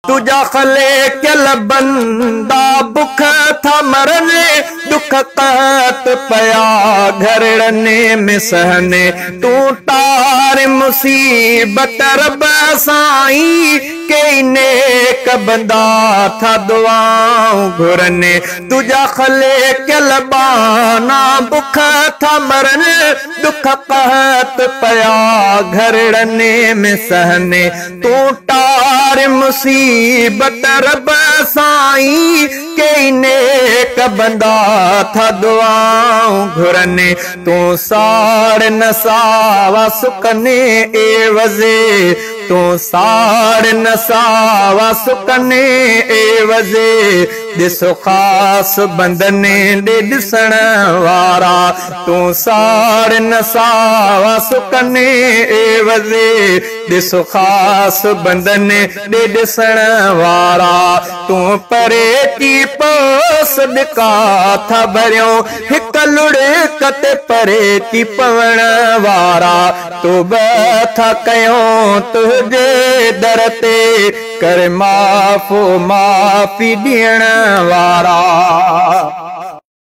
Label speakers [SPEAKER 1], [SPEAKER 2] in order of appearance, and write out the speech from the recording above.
[SPEAKER 1] تنهنجا خلقيل بندا بک ٿا مرن، ڏک قحط پيا گهرڙن ۾ سهن. تون ٽار مصيبت رب سائين، ڪيئي نيڪ بندا ٿا دعائون گهرن. تنهنجا خلقيل ٻانها بک ٿا مرن، ڏک قحط پيا گهرڙن ۾ سهن. تون ٽار مصيبت رب سائين، ڪيئي نيڪ بندا ٿا دعائون گهرن. تون ساڙ نه ساوا سڪن عيوض، تون ساڙ نه ساوا سڪن عيوض، ڏس خاص بندن ڏي ڏسڻ وارا. تون ساڙ نه ساوا سڪن عيوض، ڏس خاص بندن ڏي ڏسڻ وارا. تون پري ٿي پو سڏڪا ٿا ڀريون، هڪ لڙڪ تي پري ٿي پوڻ وارا. توبه ٿا ڪيون تنهنجي در تي، ڪر معاف معافي ڏيڻ وارا.